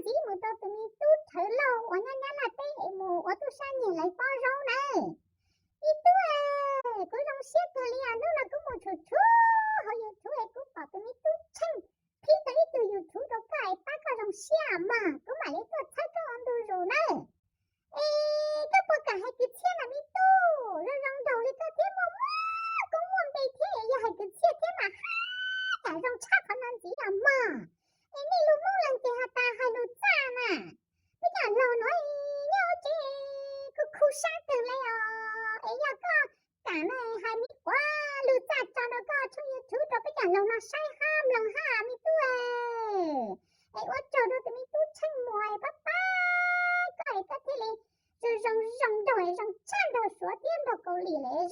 txiv mus rau tus me tub Rhawv Lauj uas nyob Nyab Laj teb es mus ua tub sab nyiag lawv pob zaub nawb. Me tub, kuv zoo siab kawg li os, hnub no kuv mus tshum tshum hauv YouTube es kuv pom tus me tub Tsheej qhib tau ib tug YouTube rau koj es pab koj zoo siab mog, kuv mam li tuaj txhawb koj ua ntu zus nawb. Es koj puas kam hais kwv txhiaj mas me tub? Zoo zoo nraug li koj thiab muaj muaj koob muaj npe thiab es yog hais kwv txhiaj thiab mas haj yam zoo tshaj qhov no ntxiv los mog. Es nej lus Hmoob leej twg has tas hais lus txaj na, peb cov laus no nyob tsev kuj khu sab kawg li os. Es yog koj kam no hais me quav lus txaj tso rau koj tshooj YouTube rau peb cov laus no saib hab mloog hab me tub. Es ua tsaug rau tus me tub Tsheej Muas pab pab koj es koj thiaj li zoo zoo zoo nraug zoo tshaj nraug Suav thiab nraug Kaus Lim li.